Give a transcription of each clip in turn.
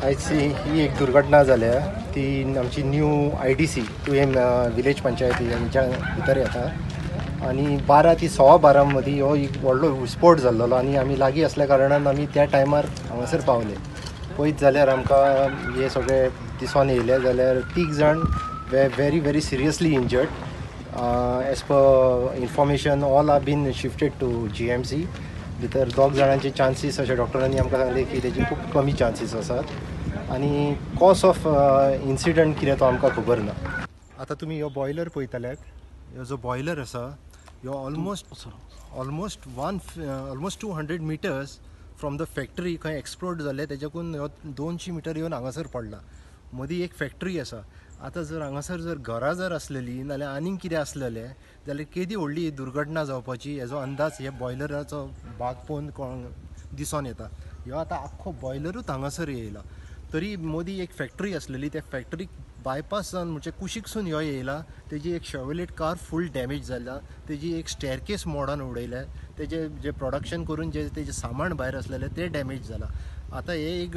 आयज ही एक दुर्घटना जाल्या ती आमची न्यू IDC तुयें विलेज पंचायती हांच्या भितर येता आनी 12 ते 12:15 मदीं हो एक व्हडलो विस्फोट जाल्लो आनी आमी लागीं आसल्या कारणान आमी त्या टायमार हांगासर पावले. पळयत जाल्यार आमकां हे सगळे दिसोन येयले जाल्यार 3 जाण very very seriously injured. As per information all are been shifted to GMC. भितर 2 जाणांचे चान्सीस अशें डॉक्टरांनी आमकां सांगले की तेजी खूब कमी चान्सीस आसात आनी कॉज ऑफ इन्सिडंट कितें तो आमकां खबर ना. आतां तुमी हो बॉयलर पळयतल्यात, हो जो बॉयलर आसा ह्यो almost 200 meters from the factory खंय एक्सप्लोड जालें तेज्याकून ह्यो 200 मिटर येवन हांगासर पडला. मदीं एक फॅक्टरी आसा. आतां जर हांगासर जर घरां जर आसलेलीं नाल्यार आनीक कितें आसलेलें जाल्यार केदी व्हडली दुर्घटना जावपाची हेजो अंदाज हे बॉयलराचो भाग पळोवन कोण दिसोन येता. ह्यो आतां आख्खो बॉयलरूच हांगासर येयला. तरी मदीं एक फॅक्टरी आसलेली त्या फॅक्टरीक बायपास जावन म्हणजे कुशीकसून ह्यो येयला. तेजी एक शेवलेट कार फूल डॅमेज जाल्या, तेजी एक स्टेरकेस मोडान उडयल्या, तेजे जे प्रोडक्शन करून जे तेजें सामान भायर आसलेलें तें डॅमेज जालां. आतां हे एक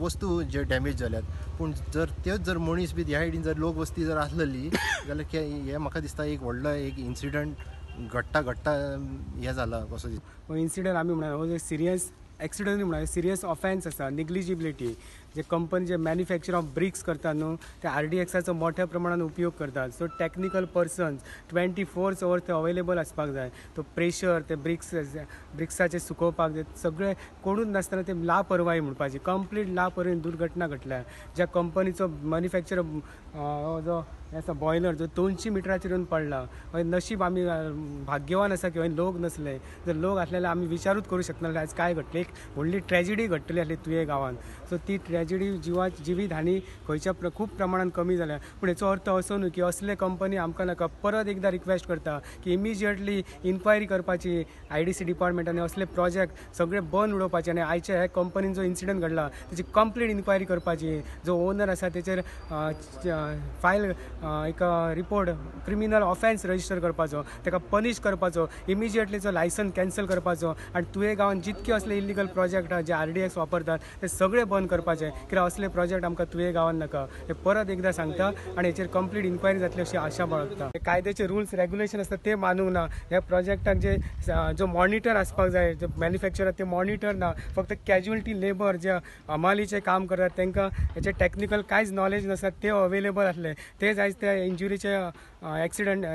वस्तू जे डॅमेज जाल्यात, पूण जर त्योच जर मनीस बी ह्या सायडीन जर लोक वस्ती जर आसलेली जाल्यार हे म्हाका दिसता एक व्हडलो एक इन्सिडंट घडटा घडटा हें जाला कसो दिसता. हो इन्सिडंट आमी म्हणा हो सिरियस एक्सिडंट म्हणा सिरियस ऑफेन्स आसा. निग्लिजिबिलिटी जे कंपनी जे मॅन्युफॅक्चर ऑफ ब्रिक्स करता न्हू ते RDXाचो मोठ्या प्रमाणान उपयोग करतात. सो टॅक्निकल पर्सन्स 24 अवर्स ते अवेलेबल आसपाक जाय. तो प्रेशर ते ब्रिक्साचे सुकोवपाक जाय सगळे कोणूच नासतना ते लापरवाही म्हणपाची कंप्लीट लापरवाही दुर्घटना घडल्या. ज्या कंपनीचो मॅन्युफॅक्चर जो आसा बॉयलर जो 200 मिटराचेर येवन पडला, हय नशीब आमी भाग्यवान आसा की हय लोक नसले. जर लोक आसले जाल्यार आमी विचारूच करूं शकनासले आयज काय घडटलें. एक व्हडली ट्रेजिडी घडटली आसली तुये गांवांत. सो ती ट्रेजिडी जिवीत हानी खंयच्या खूब प्रमाणान कमी जाल्या. पूण हेचो अर्थ असो न्हू की असले कंपनी आमकां नाका. परत एकदां रिक्वेस्ट करता की इमिजिएटली इन्क्वायरी करपाची IDC डिपार्टमेंटान असले प्रोजेक्ट सगळे बंद उडोवपाचे आनी आयच्या ह्या कंपनीन जो इन्सिडंट घडला तेची कंप्लीट इन्क्वायरी करपाची. जो ओनर आसा तेचेर फायल एक रिपोर्ट क्रिमिनल ऑफेन्स रजिस्टर करपाचो, ताका पनिश करपाचो, इमिजिएटली जो लायसन्स कॅन्सल करपाचो आनी तुये गांवांत जितके असले इलिगल प्रोजेक्ट आहा जे RDX वापरतात ते सगळे बंद करपाचे. कित्याक असले प्रोजेक्ट आमकां तुये गांवांत नाका. हे परत एकदां सांगता आनी हेचेर कंप्लीट इन्क्वायरी जातली अशी आशा बाळगता. कायद्याचे रुल्स रेगुलेशन आसता ते मानूंक ना. ह्या प्रोजेक्टाक जे जो मॉनिटर आसपाक जाय जो मॅन्युफॅक्चर ते मॉनिटर ना, फक्त कॅज्युअलिटी लेबर जे हमालीचें काम करतात तांकां हेचे टॅक्निकल कांयच नॉलेज नासता ते अवेलेबल आसले तेच आयज त्या इंजुरीचे एक्सिडंट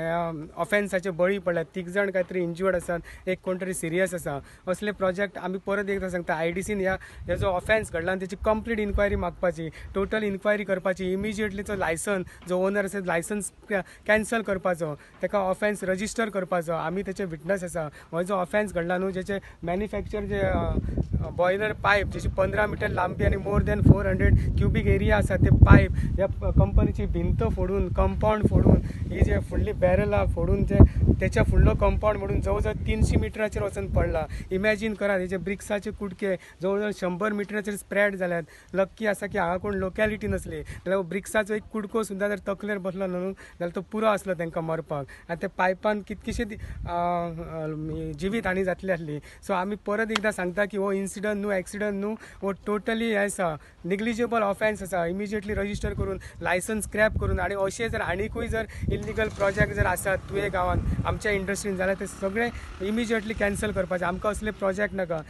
ऑफेन्साचे बळी पडल्यात. 3 जाण काय तरी इंज्युर्ड आसात, एक कोण तरी सिरियस आसा. असले प्रोजेक्ट आमी परत एकदां सांगता IDCन ह्या जो ऑफेन्स घडला आनी तेची कंप्लीट इन्क्वायरी मागपाची, टोटल इन्क्वायरी करपाची. इमिजिएटली जो लायसन्स जो ओनर आसा लायसन्स कॅन्सल करपाचो, ताका ऑफेन्स रजिस्टर करपाचो. आमी तेचे विटनस आसा. हो जो ऑफेन्स घडला न्हू जेचे मॅन्युफॅक्चर जे बॉयलर पायप जेची 15 मिटर लांबी आनी मोर दॅन 400 क्युबीक एरिया आसा ते पायप ह्या कंपनीची भिंत फोडून कंपावंड फोडून ही जे फुडली बॅरलां फोडून जे तेच्या फुडलो कंपावंड म्हणून जवळ जवळ 300 मिटराचेर वचून पडला. इमॅजीन करात हेजे ब्रिक्साचे कुडके जवळ जवळ 100 मिटराचेर स्प्रेड जाल्यात. लक्की आसा की हांगा कोण लोकॅलिटी नसली जाल्यार ब्रिक्साचो एक कुडको सुद्दां जर तकलेर बसलो न्हू जाल्यार तो पुरो आसलो तांकां मरपाक. आनी त्या पायपान कितकीशी जिवीत हानी जातली आसली. सो आमी परत एकदां सांगता की हो इन्सिडंट न्हू एक्सिडंट न्हू, हो टोटली हें आसा निग्लिजेबल ऑफेन्स आसा. इमिजिएटली रजिस्टर करून लायसन्स स्क्रॅप करून आनी अशें जर आनिकूय जर इलिगल प्रोजेक्ट जर आसात तुये गांवांत आमच्या इंडस्ट्रीन जाल्यार ते सगळे इमिजिएटली कॅन्सल करपाचे. आमकां असले प्रोजेक्ट नाका.